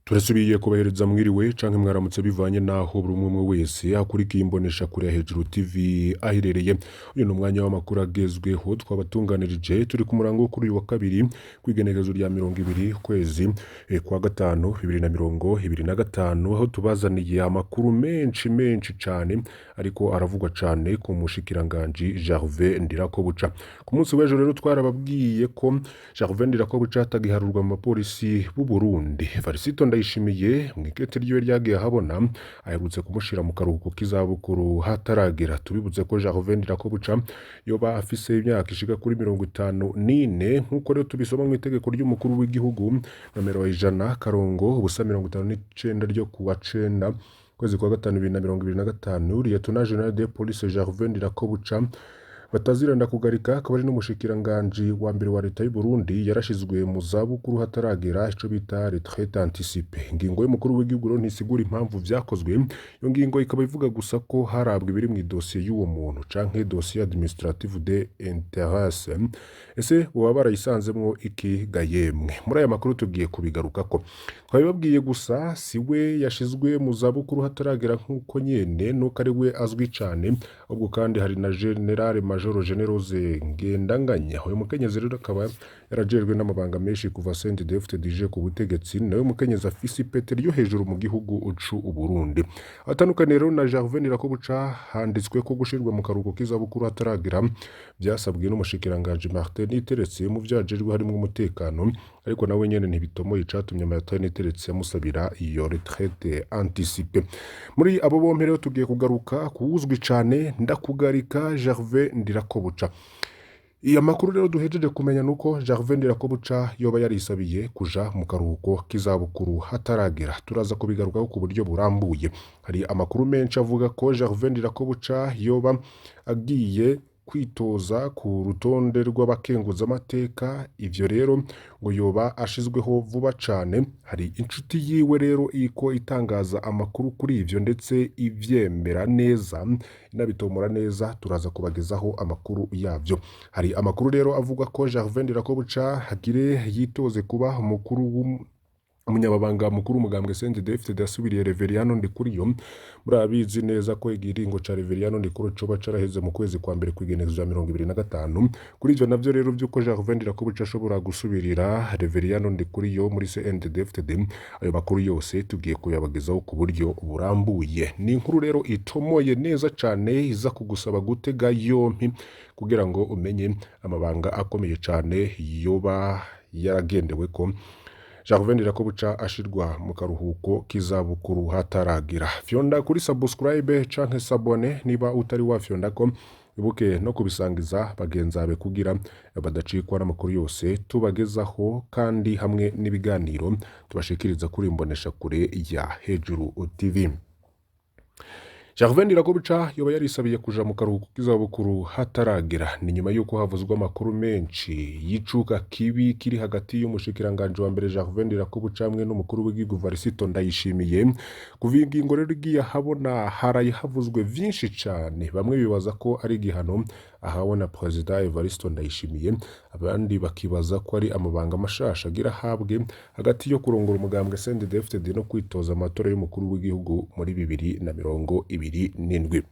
Turasubiye kubahereza mwiriwe canke mwaramutse bivanye naho buri umwe umwe wese akurikiye imboneshakure ya Hejuru TV aherereye. Uyu ni umwanya w'amakuru agezweho twabatunganirije turi ku murango wo kuri uyu wa kabiri kw'igenekerezo rya 20 ukwezi kwa gatanu 2025, aho tubazaniye amakuru menshi menshi cane ariko aravugwa cane ku mushikiranganji Gervais Ndirakobuca. Ku munsi w'ejo rero twarababwiye ko Gervais Ndirakobuca atagiharurwa mu bapolisi b'u Burundi. Varisito Ndayishimiye mw'ikete ryiwe ryagiye ahabona aherutse kumushira mu karuhuko k'izabukuru hataragera. Tubibutse ko Gervais Ndirakobuca yoba afise imyaka ishika kuri 54, nk'uko rero tubisoma mw'itegeko ry'umukuru w'igihugu nomero 100-059 ryo kuwa 9 kwezi kwa gatanu 2025, Lieutenant General de Police Gervais Ndirakobuca bataziranda kugarika akaba ari n'umushikiranganji wa mbere wa leta y'u Burundi yarashizwe mu zabukuru hataragera, ico bita retraite anticipée. Ingingo y'umukuru w'igihugu rero ntisigura impamvu vyakozwe. Iyo ngingo ikaba ivuga gusa ko harabwa ibiri mw'idosiye y'uwo muntu canke dossier administrative de intérêt. Ese boba barayisanzemwo iki ga yemwe? Muri aya makuru tugiye kubigarukako. Twabibabwiye gusa si we yashizwe mu zabukuru hataragera nk'uko nyene nuko ari we azwi cane, ahubwo kandi hari na General Major Generose Ngendanganya. Uyu mukenyezi rero akaba yarajejwe n'amabanga menshi kuva CNDD-FDD ije ku butegetsi, nawe mukenyezi afise ipete ryo hejuru mu gihugu c'u Burundi. Atandukaniye rero na Gervais Ndirakobuca, handitswe ko gushirwa mu karuhuko k'izabukuru hataragera vyasabwe n'umushikiranganji Martin Niteretse mu vyo ajejwe harimwo umutekano, ariko nawe nyene ntibitomoye icatumye Martin Niteretse amusabira iyo retraite anticipée. Muri abo bompi rero tugiye kugaruka kuwuzwi cane Ndakugarika Gervais Ndirakobuca. Iya makuru rero duhejeje kumenya nuko Gervais Ndirakobuca yoba yarisabiye kuja mu karuhuko k'izabukuru hataragera. Turaza kubigarukaho ku buryo burambuye. Hari amakuru menshi avuga ko Gervais Ndirakobuca yoba agiye kwitoza ku rutonde rw'abakenguzamateka. Ivyo rero ngo yoba ashizweho vuba cane. Hari inshuti yiwe rero iriko itangaza amakuru kuri ivyo ndetse ivyemera neza inabitomora neza. Turaza kubagezaho amakuru yavyo. Hari amakuru rero avuga ko Gervais Ndirakobuca hagire yitoze kuba umukuru umunyamabanga mukuru w'umugambwe CNDD-FDD yasubiriye Reveriyano Ndikuriyo. Murabizi neza ko igiringo ca Reveriyano Ndikuriyo coba caraheze mu kwezi kwa mbere kw'igenekerezo rya 2025. Kuri ivyo navyo rero vy'uko Gervais Ndirakobuca ashobora gusubirira Reveriyano Ndikuriyo muri CNDD-FDD, ayo makuru yose tugiye kuyabagezaho ku buryo burambuye. Ni inkuru rero itomoye neza cane iza kugusaba gutega yompi kugira ngo umenye amabanga akomeye cane yoba yaragendeweko Gervais Ndirakobuca ashirwa mu karuhuko k'izabukuru hataragira. Fyonda kuri subscribe canke s'abonner niba utari wafyondako, ibuke no kubisangiza bagenzi bawe kugira badacikwa n'amakuru yose tubagezaho kandi hamwe n'ibiganiro tubashikiriza kuri imboneshakure ya Hejuru TV. Gervais Ndirakobuca yoba yarisabiye kuja mu karuhuko k'izabukuru hataragera. Ni nyuma y'uko havuzwe amakuru menshi y'icuka kibi kiri hagati y'umushikiranganji wa mbere Gervais Ndirakobuca hamwe n'umukuru w'igihugu Varisito Ndayishimiye. Kuva iyi ngingo rero igiye ahabona haraye havuzwe vyinshi cane. Bamwe bibaza ko ari igihano ahawe na Perezida Evariste Ndayishimiye, abandi bakibaza ko ari amabanga mashasha agira ahabwe hagati yo kurongora umugambwe CNDD-FDD no kwitoza amatora y'umukuru w'igihugu muri 2027.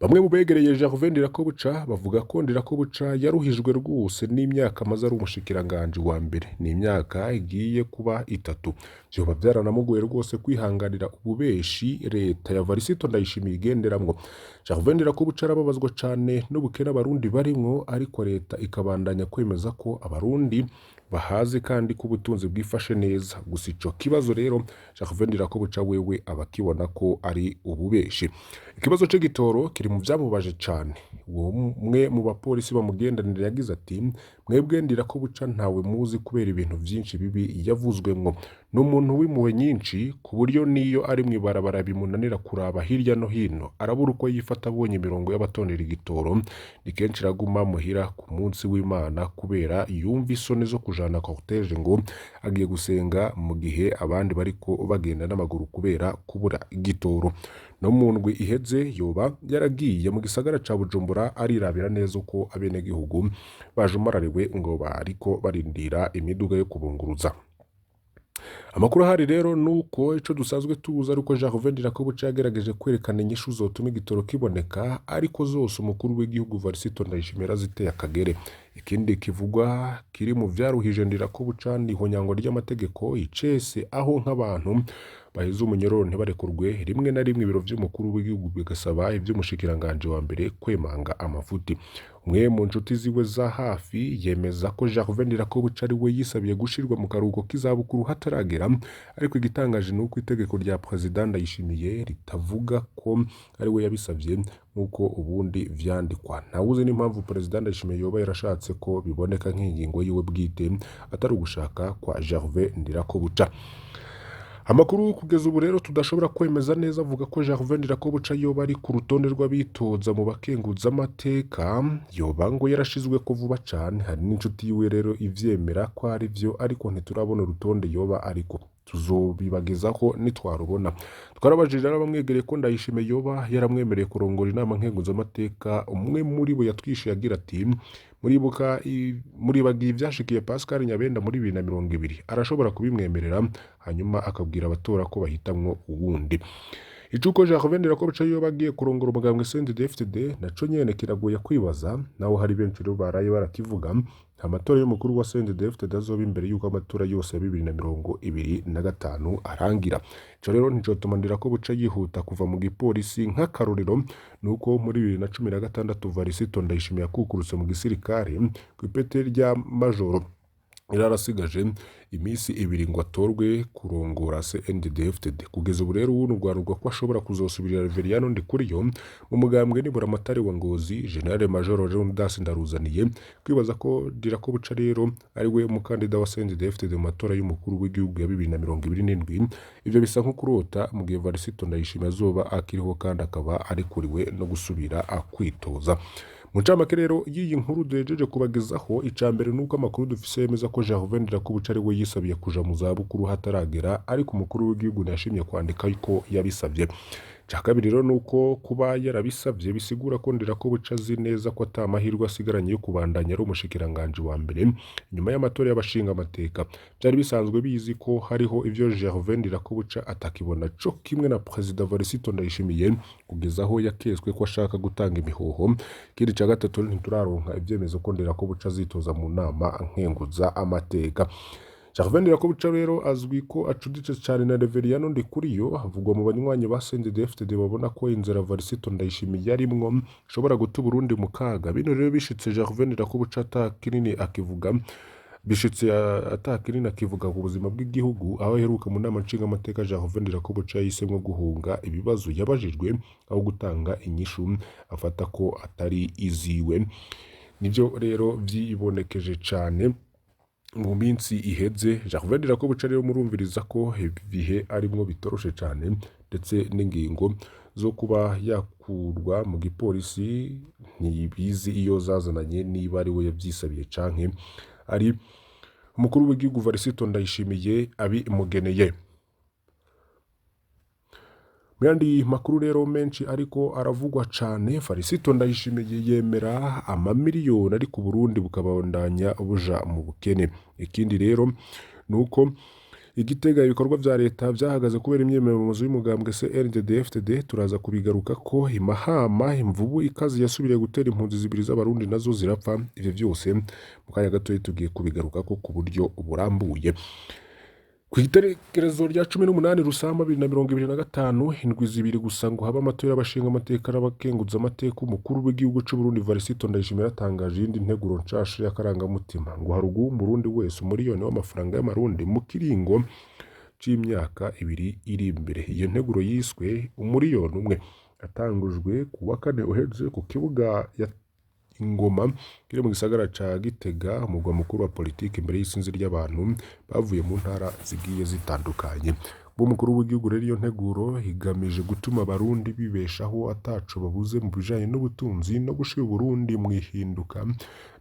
Bamwe mu begereye Gervais Ndirakobuca bavuga ko Ndirakobuca yaruhijwe rwose n'imyaka amaze ari umushikiranganji wa mbere. Ni imyaka igiye kuba 3. Vyoba vyaranamugoye rwose kwihanganira ububeshi leta ya Varisito Ndayishimiye igenderamwo. Gervais Ndirakobuca arababazwa cane n'ubukene abarundi barimwo, ariko leta ikabandanya kwemeza ko abarundi bahaze kandi ko ubutunzi bwifashe neza. Gusa ico kibazo rero Gervais Ndirakobuca wewe abakibona ko ari ububeshi. Ikibazo c'igitoro kiri mu vyamubaje cane. Uwo umwe mu bapolisi bamugendanira yagize ati: "Mwebwe Ndirakobuca ntawe muzi kubera ibintu vyinshi bibi yavuzwemwo. Ni umuntu w'impuhwe nyinshi ku buryo n'iyo ari mw'ibarabara bimunanira kuraba hirya no hino, arabura uko yifata abonye imirongo y'abatondera igitoro. Ni kenshi araguma muhira ku munsi w'Imana kubera yumva isoni zo kujana cortège ngo agiye gusenga mu gihe abandi bariko bagenda n'amaguru kubera kubura igitoro. No mu ndwi iheze yoba yaragiye mu gisagara ca Bujumbura arirabira neza uko abenegihugu bajumarariwe ngo bariko barindira imiduga yo kubunguruza." Amakuru ahari rero nuko ico dusanzwe tuzi ari uko Gervais Ndirakobuca yagerageje kwerekana inyishu zotuma igitoro kiboneka, ariko zose umukuru w'igihugu Varisito Ndayishimiye yaraziteye akagere. Ikindi kivugwa kiri mu vyaruhije Ndirakobuca ni ihonyangwa ry'amategeko icese, aho nk'abantu baheze umunyororo ntibarekurwe, rimwe na rimwe ibiro vy'umukuru w'igihugu bigasaba ivy'umushikiranganje wa mbere kwemanga amafuti. Umwe mu nshuti ziwe za hafi yemeza ko Gervais Ndirakobuca ari we yisabiye gushirwa mu karuhuko k'izabukuru hataragera, ariko igitangaje ni uko itegeko rya Perezida Ndayishimiye ritavuga ko ari we yabisavye nk'uko ubundi vyandikwa. Ntawuzi n'impamvu Perezida Ndayishimiye yoba yarashatse ko biboneka nk'ingingo yiwe bwite, atari ugushaka kwa Gervais Ndirakobuca. Amakuru kugeza ubu rero tudashobora kwemeza neza avuga ko Gervais Ndirakobuca yoba ari ku rutonde rw'abitoza mu bakenguzamateka, yoba ngo yarashizweko vuba cane. Hari n'inshuti yiwe rero ivyemera ko ari vyo, ariko ntiturabona urutonde yoba ariko. Tuzobibagezaho nitwarubona. Twarabajije rero abamwegereye ko Ndayishimiye yoba yaramwemereye kurongora inama nkenguzamateka. Umwe muri bo yatwishuye agira ati: muribuka muribagiye ivyashikiye Pascal Nyabenda muri 2020, arashobora kubimwemerera hanyuma akabwira abatora ko bahitamwo uwundi. Icuko Gervais Ndirakobuca yoba agiye kurongora umugambwe CNDD-FDD naco nyene kiragoye kwibaza, naho hari benshi rero baraye barakivuga. Amatora y'umukuru wa CNDD-FDD azoba imbere y'uko amatora yose ya 2025 arangira. Ico rero nticotuma Ndirakobuca yihuta kuva mu gipolisi. Nk'akarorero nuko muri 2016 Varisito Ndayishimiye yakukurutse mu gisirikare kw'ipete rya majoro, yarasigaje iminsi ibiri ngo atorwe kurongora CNDD-FDD. Kugeza ubu rero unugwanurwa ko ashobora kuzosubirira Reveriyano Ndikuriyo mu mugambwe niburamatari wa Ngozi, General Major Leonidas Ndaruzaniye. Kwibaza ko Ndirakobuca rero ari we mukandida wa CNDD-FDD mu matora y'umukuru w'igihugu ya 2027, ivyo bisa nko kurota mu gihe Varisito Ndayishimiye azoba akiriho kandi akaba arekuriwe no gusubira kwitoza. Mu ncamake rero y'iyi nkuru duhejeje kubagezaho, ica mbere nuko amakuru dufise yemeza ko Gervais Ndirakobuca ari we yisabiye kuja mu zabukuru hataragera, ariko umukuru w'igihugu ntiyashimye kwandika ko yabisavye. Ica kabiri rero nuko kuba yarabisavye bisigura ko Ndirakobuca azi neza ko ata mahirwe asigaranye yo kubandanya ari umushikiranganji wa mbere nyuma y'amatora y'abashingamateka. Vyari bisanzwe bizi ko hariho ivyo Gervais Ndirakobuca atakibona co kimwe na Perezida Varisito Ndayishimiye, kugeza aho yaketswe ko ashaka gutanga imihoho. Ikindi ca gatatu, ntituraronka ivyemezo ko Ndirakobuca azitoza mu nama nkenguza amateka. Gervais Ndirakobuca rero azwi ko acuditse cane na Reveriyano Ndikuriyo, avugwa mu banywanyi ba CNDD-FDD babona ko inzira Varisito Ndayishimiye arimwo ishobora guta Uburundi mu kaga. Bino rero bishitse Gervais Ndirakobuca ata kinini akivuga, bishitse ata kinini akivuga ku buzima bw'igihugu. Aho aheruka mu nama nshingamateka, Gervais Ndirakobuca yahisemwo guhunga ibibazo yabajijwe aho gutanga inyishu afata ko atari iziwe. Nivyo rero vyibonekeje cane mu minsi iheze. Gervais Ndirakobuca rero murumviriza ko ibihe arimwo bitoroshe cane, ndetse n'ingingo zo kuba yakurwa mu gipolisi ntibizi iyo zazananye, niba ari we yavyisabiye canke ari umukuru w'igihugu Varisito Ndayishimiye abimugeneye. Mu yandi makuru rero menshi ariko aravugwa cane, Varisito Ndayishimiye yemera amamiliyoni ariko Uburundi bukabandanya buja mu bukene. Ikindi rero nuko Igitega ibikorwa vya leta vyahagaze kubera imyimenyerezo y'umugambwe CNDD-FDD, turaza kubigaruka ko. Imahama imvubu ikaze yasubiriye gutera impunzi zibiri z'abarundi nazo zirapfa. Ivyo vyose mu kanya gatoya tugiye kubigarukako ku buryo burambuye. Ku iterekerezo rya 18 Rusama 2025, indwi zibiri gusa ngo habe amatora y'abashinga amateka n'abakenguza amateka, umukuru w'igihugu c'u Burundi Varisito Ndayishimiye yatangaje iyindi nteguro nshasha y'akarangamutima ngo haruguha umurundi wese umuriyoni w'amafaranga y'amarundi mu kiringo c'imyaka ibiri iri imbere. Iyo nteguro yiswe umuriyoni umwe yatangujwe ku wa kane uheze ku kibuga ya Ingoma kiri mu gisagara ca Gitega, umugwa mukuru wa politiki, imbere y'isinzi ry'abantu bavuye mu ntara zigiye zitandukanye. Umukuru w'igihugu rero iyo nteguro igamije gutuma abarundi bibeshaho ataco babuze mu bijanye n'ubutunzi no gushira Uburundi mu ihinduka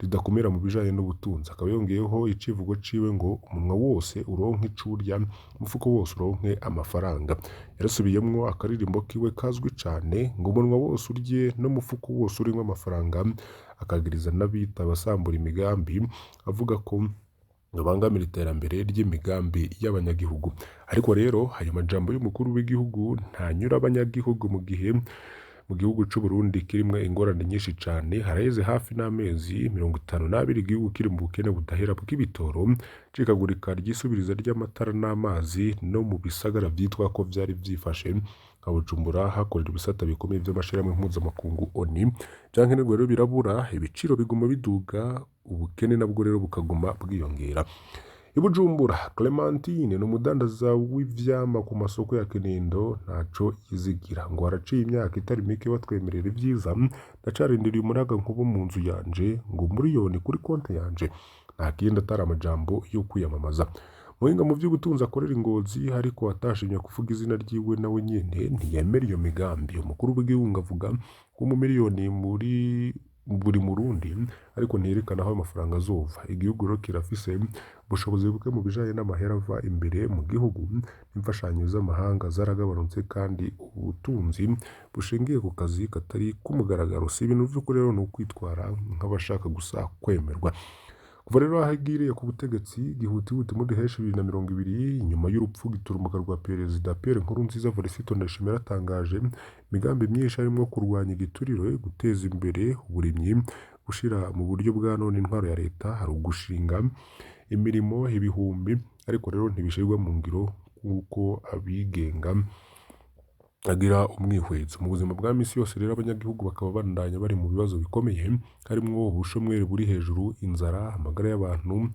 ridakumira mu bijanye n'ubutunzi. Akaba yongeyeho icivugo ciwe ngo umunwa wose uronke ico urya, umufuko wose uronke amafaranga. Yarasubiyemwo akaririmbo kiwe kazwi cane ngo umunwa wose urye n'umufuko wose urimwo amafaranga, akagiriza n'abita abasambura imigambi, avuga ko Ngo abangamire iterambere ry'imigambi y'abanyagihugu. Ariko rero ayo majambo y'umukuru w'igihugu ntanyura abanyagihugu mu gihe mu gihugu c'u Burundi kirimwo ingorane nyinshi cane. Haraheze hafi n'amezi 52 igihugu kiri mu bukene budahera bw'ibitoro, icikagurika ry'isubiriza ry'amatara n'amazi, no mu bisagara vyitwa ko vyari vyifashe nka Bujumbura hakorera ibisata bikomeye vy'amashirahamwe mpuzamakungu ONU. Vyankenerwa rero birabura, ibiciro biguma biduga, ubukene nabwo rero bukaguma bwiyongera. I Bujumbura, Clementine ni umudandaza w'ivyama ku masoko ya Kinindo, ntaco yizigira ngo haraciye imyaka itari mike batwemerera ivyiza, ndacarindiriye umuyaga nkuba mu nzu yanje, ngo umuriyoni kuri konti yanje, nta kindi atari amajambo yo kwiyamamaza. Muhinga mu vy'ubutunzi akorera i Ngozi ariko atashimye kuvuga izina ryiwe, nawe nyene ntiyemera iyo migambi. Umukuru w'igihugu avuga ko umumiliyoni muri buri murundi, ariko ntiyerekana aho ayo mafaranga azova. Igihugu rero kirafise ubushobozi buke mu bijanye n'amahera ava imbere mu gihugu, n'imfashanyo z'amahanga zaragabanutse, kandi ubutunzi bushingiye ku kazi katari k'umugaragaro. Si ibintu vy'ukuri rero, ni ukwitwara nk'abashaka gusa kwemerwa. Kuva rero aho agiriye ku butegetsi gihutihuti muri heshi 2020 inyuma y'urupfu giturumbuka rwa Perezida Pierre Nkurunziza, Varisito Ndayishimiye yaratangaje imigambi myinshi harimwo kurwanya igiturire, guteza imbere uburimyi, gushira mu buryo bwa none intwaro ya leta, hari ugushinga imirimo ibihumbi, ariko rero ntibishirwa mu ngiro kuko abigenga agira umwihwezo. Mu buzima bwa misi yose rero abanyagihugu bakaba bandanya bari mu bibazo bikomeye, harimwo ubushomeri buri hejuru, inzara, amagara y'abantu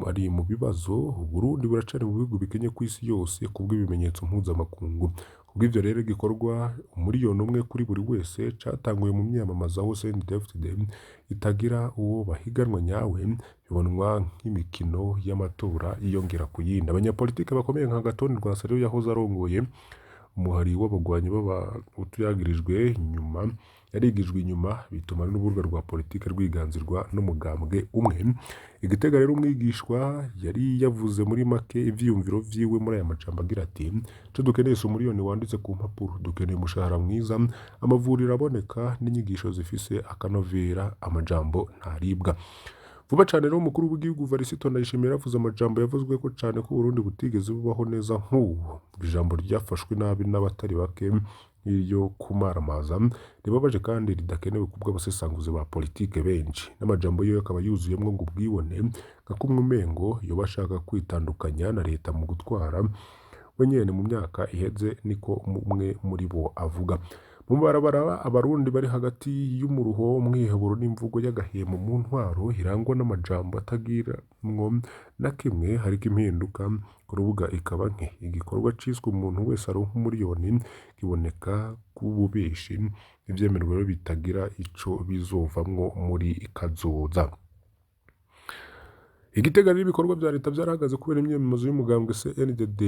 ari mu bibazo. Uburundi buracari mu bihugu bikenye kw'isi yose kubw'ibimenyetso mpuzamakungu. Kubw'ivyo rero igikorwa 1 miliyoni kuri buri wese catanguye mu myiyamamazo aho CNDD-FDD itagira uwo bahiganwa nyawe, bibonwa nk'imikino y'amatora yiyongera ku yindi. Abanyapolitike bakomeye nka Agathon Rwasa rero yahoze arongoye umuhari w'abagwanyi b'abahutu yagirijwe inyuma, yarigijwe inyuma, bituma n'urubuga rwa politike rwiganzirwa n'umugambwe umwe. Igitega rero umwigishwa yari yavuze muri make ivyiyumviro vyiwe muri aya majambo agira ati: "Ico dukeneye si umuriyoni wanditse ku mpapuro, dukeneye umushahara mwiza, amavuriro aboneka n'inyigisho zifise akanovera, amajambo ntaribwa." Vuba cane rero umukuru w'igihugu Varisito Ndayishimiye yaravuze amajambo yavuzweko cane ko Uburundi butigeze bubaho neza nk'ubu. Ijambo ryafashwe nabi n'abatari bake nk'iryo kumaramaza, ribabaje kandi ridakenewe kubw'abasesanguzi ba politike benshi. N'amajambo yiwe akaba yuzuyemwo ngo ubwibone, nka kumwe umengo yoba ashaka kwitandukanya na leta mu gutwara we nyene mu myaka iheze, niko umwe muri bo avuga. Mu mabarabara abarundi bari hagati y'umuruho, umwiheburo n'imvugo y'agahemo mu ntwaro irangwa n'amajambo atagiramwo na kimwe, hariko impinduka ku rubuga ikaba nke. Igikorwa ciswe umuntu wese aronka umuriyoni kiboneka k'ububeshi, ivyemerwa rero bitagira ico bizovamwo muri kazoza. Igitega rero ibikorwa vya leta vyarahagaze kubera imyiyamamazo y'umugambwe CNDD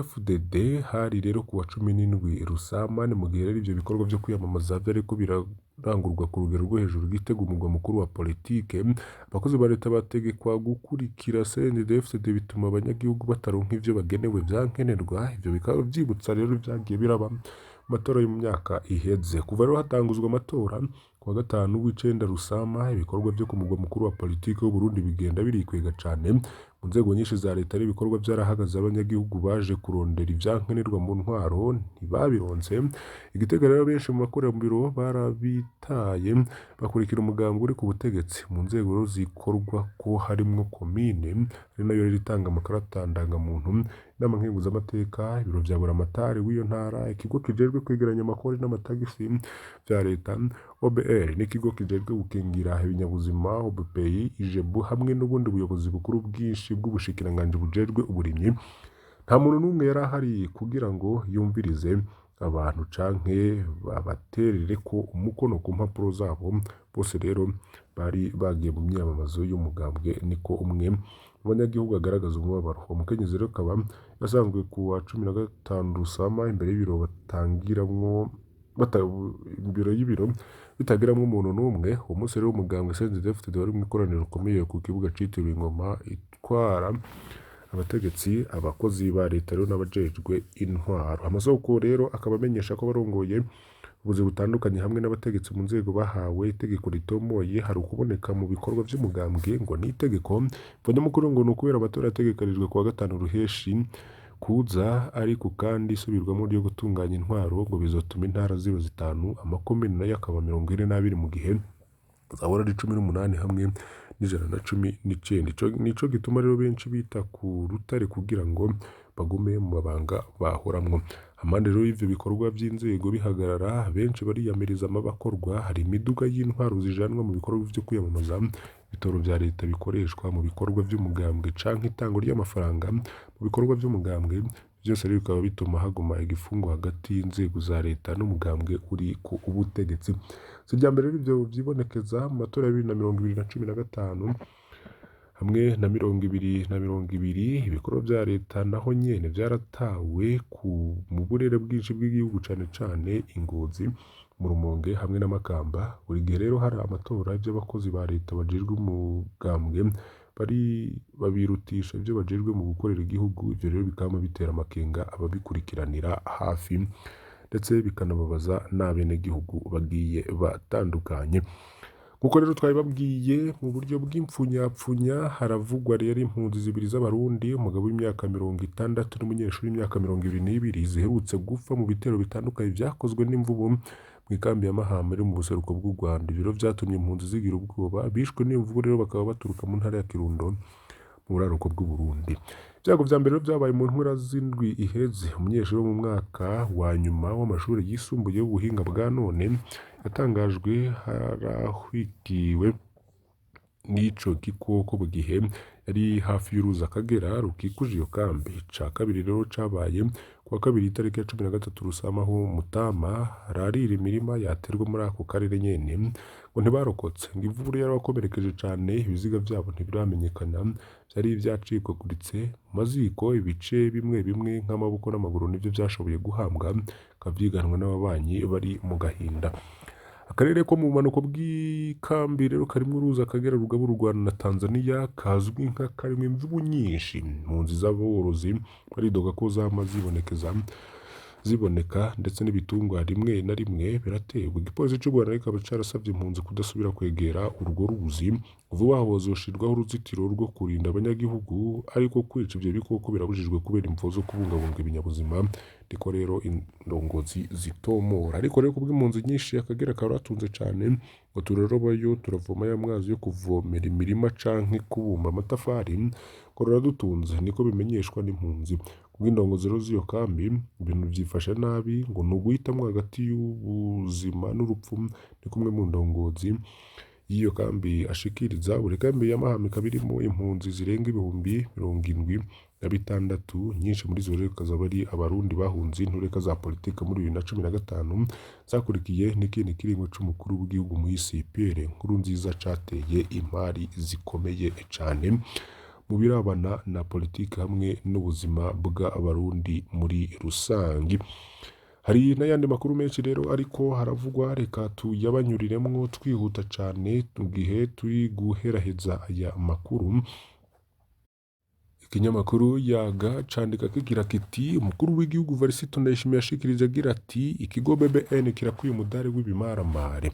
FDD. Hari rero kuwa 17 Rusama. Ni mu gihe rero ivyo bikorwa vyo kwiyamamaza vyariko birarangurwa ku rugero rwo hejuru Gitega, umugwa mukuru wa politike. Abakozi ba leta bategekwa gukurikira CNDD FDD, bituma abanyagihugu bataronka ivyo bagenewe vyankenerwa. Ivyo bikaba vyibutsa rero ivyagiye biraba mu matora yo mu myaka iheze. Kuva rero hatanguzwa amatora kuwa gatanu w'icenda Rusama, ibikorwa vyo ku mugwa mukuru wa politike w'Uburundi bigenda birikwega cane. Mu nzego nyinshi za leta rero ibikorwa vyarahagaze, abanyagihugu baje kurondera ivyankenerwa mu ntwaro ntibabironse. Igitega rero benshi mu bakorera mu biro barabitaye, bakurikira umugambi uri ku butegetsi. Mu nzego rero zikorwa ko harimwo komine, ari nayo rero itanga amakarata ndangamuntu, inama nkenguzamateka, ibiro vya buramatari w'iyo ntara, ikigo kijejwe kwegeranya amakori n'amatagisi vya leta OBR, n'ikigo kijejwe gukingira ibinyabuzima OBPI, IJEBU, hamwe n'ubundi buyobozi bukuru bwinshi bw'ubushikiranganji bujejwe uburimyi. Nta muntu n'umwe yari ahari kugira ngo yumvirize abantu canke babaterereko umukono ku mpapuro zabo. Bose rero bari bagiye mu myiyamamazo y'umugambwe, niko umwe mu banyagihugu agaragaza umubabaro. Uwo mukenyezi rero akaba yasanzwe ku wa 15 Rusama imbere y'ibiro batangiramwo imbere y'ibiro bitagiramwo umuntu n'umwe. Uwo munsi rero umugambwe CNDD-FDD wari mu ikoraniro rikomeye ku kibuga citiriwe ingoma itwara abategetsi, abakozi ba leta rero n'abajejwe intwaro. Amasoko rero akaba amenyesha ko abarongoye Ubuzi butandukanye hamwe n'abategetsi mu nzego bahawe itegeko ritomoye, hari ukuboneka mu bikorwa vy'umugambwe ngo ni itegeko. Mukuru ngo ni ukubera amatora yategekanijwe kuwa gatanu ruheshi kuza, ariko kandi isubirwamo ryo gutunganya intwaro ngo bizotuma intara ziba zitanu, amakomine nayo akaba 42 mu gihe zahora ari 18 hamwe n'119. Nico gituma rero benshi bita ku rutare kugira ngo bagume mu mabanga bahoramwo. Amande rero y'ivyo bikorwa vy'inzego bihagarara, benshi bariyamiriza amabakorwa. Hari imiduga y'intwaro zijanwa mu bikorwa vyo kwiyamamaza, ibitoro vya leta bikoreshwa mu bikorwa vy'umugambwe canke itangwa ry'amafaranga mu bikorwa vy'umugambwe. Vyose rero bikaba bituma haguma igifungo hagati y'inzego za leta n'umugambwe uri ku butegetsi. Si irya mbere rero ivyo vyibonekeza mu matora ya 2020 na 15 hamwe na 2020. Ibikorwa vya leta naho nyene vyaratawe ku mu burere bwinshi bw'igihugu, cane cane i Ngozi, mu Rumonge hamwe n'Amakamba. Buri gihe rero hari amatora, ivy'abakozi ba leta bajejwe umugambwe bari babirutisha ivyo bajejwe mu gukorera igihugu. Ivyo rero bikaba bitera amakenga ababikurikiranira hafi, ndetse bikanababaza n'abenegihugu bagiye batandukanye. Nkuko rero twabibabwiye mu buryo bw'impfunyapfunya, haravugwa rero impunzi zibiri z'Abarundi, umugabo w'imyaka 60 n'umunyeshuri w'imyaka 22, ziherutse gupfa mu bitero bitandukanye vyakozwe n'imvubu mu ikambi ya Mahama iri mu buseruko bw'u Rwanda. Ivyo rero vyatumye impunzi zigira ubwoba. Bishwe n'imvubu rero bakaba baturuka mu ntara ya Kirundo mu buraruko bw'u Burundi. Ibyago vya mbere rero vyabaye mu mpera z'indwi iheze. Umunyeshuri wo mu mwaka wa nyuma w'amashuri yisumbuye y'ubuhinga bwa none yatangajwe harahwikiwe n'ico gikoko mu gihe yari hafi y'uruzi Akagera rukikuje iyo kambi. Ica kabiri rero cabaye kuwa kabiri itariki ya 13 Rusama, aho Mutama hararira imirima yaterwa muri ako karere nyene, ngo ntibarokotse. Ngo imvura yarabakomerekeje cane, ibiziga vyabo ntibiramenyekana, vyari vyacikaguritse mu maziko. Ibice bimwe bimwe nk'amaboko n'amaguru nivyo vyashoboye guhambwa, bikaba vyiganwa n'ababanyi bari mu gahinda. Akarere ko mu bumanuko bw'ikambi rero karimwo uruzi Akagera rugabura u Rwanda na Tanzania, kazwi nka karimwo imvubu nyinshi. Impunzi z'aborozi baridoga ko zama zibonekeza ziboneka, ndetse n'ibitungwa rimwe na rimwe biraterwa. Igipolisi c'u Rwanda kikaba carasavye impunzi kudasubira kwegera urwo ruzi. Vuba aho hazoshirwaho uruzitiro rwo kurinda abanyagihugu, ariko kwica ivyo bikoko birabujijwe kubera imvo zo kubungabunga ibinyabuzima, niko rero indongozi zitomora. Ariko rero kubw'impunzi nyinshi, Akagera karatunze cane, ngo turarobayo, turavoma ya mazi yo kuvomera imirima canke kubumba amatafari, ngo ruradutunze, niko bimenyeshwa n'impunzi. Kubw'indongozi rero z'iyo kambi, ibintu vyifashe nabi, ngo ni uguhitamwo hagati y'ubuzima n'urupfu, ni kumwe mu ndongozi y'iyo kambi ashikiriza. Buri kambi ya Mahama ikaba irimo impunzi zirenga 76,000, nyinshi muri zo rero zikaba ari Abarundi bahunze intureka za politike muri 2015 zakurikiye n'ikindi kiringo c'umukuru w'igihugu muhisi Pierre Nkurunziza, cateye impari zikomeye cane mu birabana na politike hamwe n'ubuzima bw'Abarundi muri rusangi. Hari n'ayandi makuru menshi rero ariko haravugwa, reka tuyabanyuriremwo twihuta cane mu gihe turi guheraheza aya makuru. Ikinyamakuru Yaga candika kigira kiti: umukuru w'igihugu Varisito Ndayishimiye yashikirije agira ati ikigo BBN kirakwiye umudari w'ibimaramare.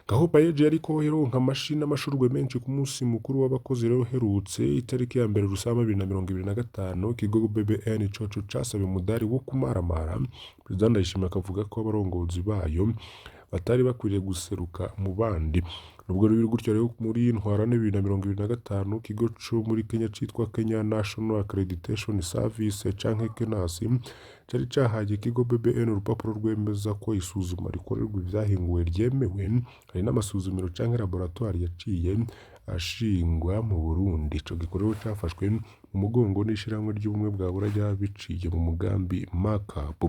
Gaho Payeje yariko ironka amashi n'amashurwe menshi ku munsi mukuru w'abakozi rero uherutse itariki ya 1 Rusama 2025, ikigo BBN coco casabye umudari wo kumaramara. Perezida Ndayishimiye akavuga ko abarongozi bayo batari bakwiriye guseruka mu bandi. Nubwo biri gutyo rero, muri ntwarante 2025, ikigo co muri Kenya citwa Kenya National Accreditation Service canke KENAS cari cahaye ikigo BBN urupapuro rwemeza ko isuzuma rikorerwa ivyahinguwe ryemewe. Hari n'amasuzumiro canke laboratoire yaciye ashingwa mu Burundi. Ico gikorwa cafashwe mu mugongo n'ishirahamwe ry'ubumwe bwa Buraya biciye mu mugambi MACAP.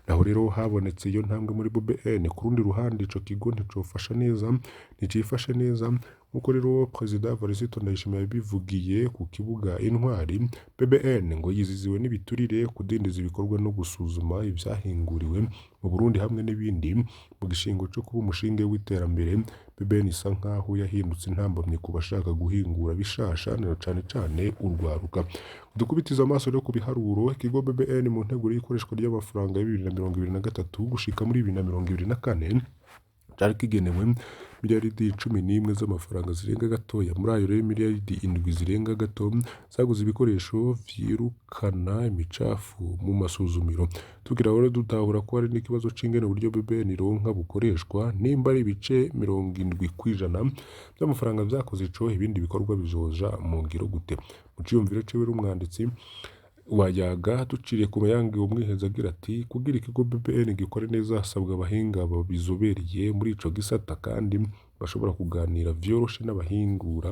Naho rero habonetse iyo ntambwe muri BBN, ku rundi ruhande ico kigo nticofasha neza, nticifashe neza, nkuko rero Perezida Varisito Ndayishimiye yabivugiye ku kibuga Intwari. BBN ngo yiziziwe n'ibiturire, kudindiza ibikorwa no gusuzuma ivyahinguriwe mu Burundi hamwe n'ibindi. Mu gishingo co kuba umushinge w'iterambere, BBN isa nkaho yahindutse intambamyi ku bashaka guhingura bishasha na cane cane urwaruka. Dukubitiza amaso rero ku biharuro, ikigo BBN mu nteguro y'ikoreshwa ry'amafaranga ya 2023 gushika muri 2024 cari kigenewe miliyaridi 11 z'amafaranga zirenga gatoya. Muri ayo rero miliyaridi 7 zirenga gato zaguze ibikoresho vyirukana imicafu mu masuzumiro. Tugira rero dutahura ko hari n'ikibazo c'ingene uburyo BBN ironka bukoreshwa, nimba ari ibice 70% vy'amafaranga vyakoze ico, ibindi bikorwa bizoja mu ngiro gute? Mu ciyumviro ciwe umwanditsi wayaga duciriye ku mayange umwiheza agira ati kugira ikigo BBN gikore neza hasabwa abahinga babizobereye muri ico gisata kandi bashobora kuganira vyoroshe n'abahingura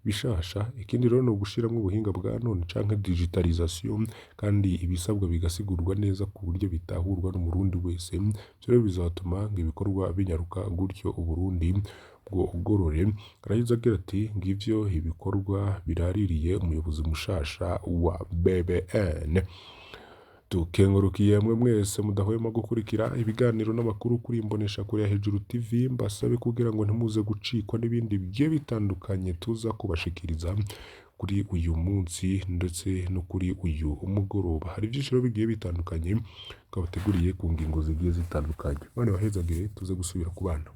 bishasha. Ikindi rero ni ugushiramwo ubuhinga bwa none canke digitalisation, kandi ibisabwa bigasigurwa neza ku buryo bitahurwa n'umurundi wese. Ivyo rero bizatuma ngo ibikorwa binyaruka, gutyo Uburundi bwogorore. Araheza agira ati ngivyo ibikorwa biraririye umuyobozi mushasha wa BBN. Dukengurukiye mwe mwese mudahwema gukurikira ibiganiro n'amakuru kuri Imbonesha Kure ya Hejuru TV, mbasabe kugira ngo ntimuze gucikwa n'ibindi bigiye bitandukanye tuza kubashikiriza kuri uyu munsi ndetse no kuri uyu mugoroba. Hari byinshi rero bigiye bitandukanye twabateguriye ku ngingo zigiye zitandukanye. Bana bahezagire, tuze gusubira kubana.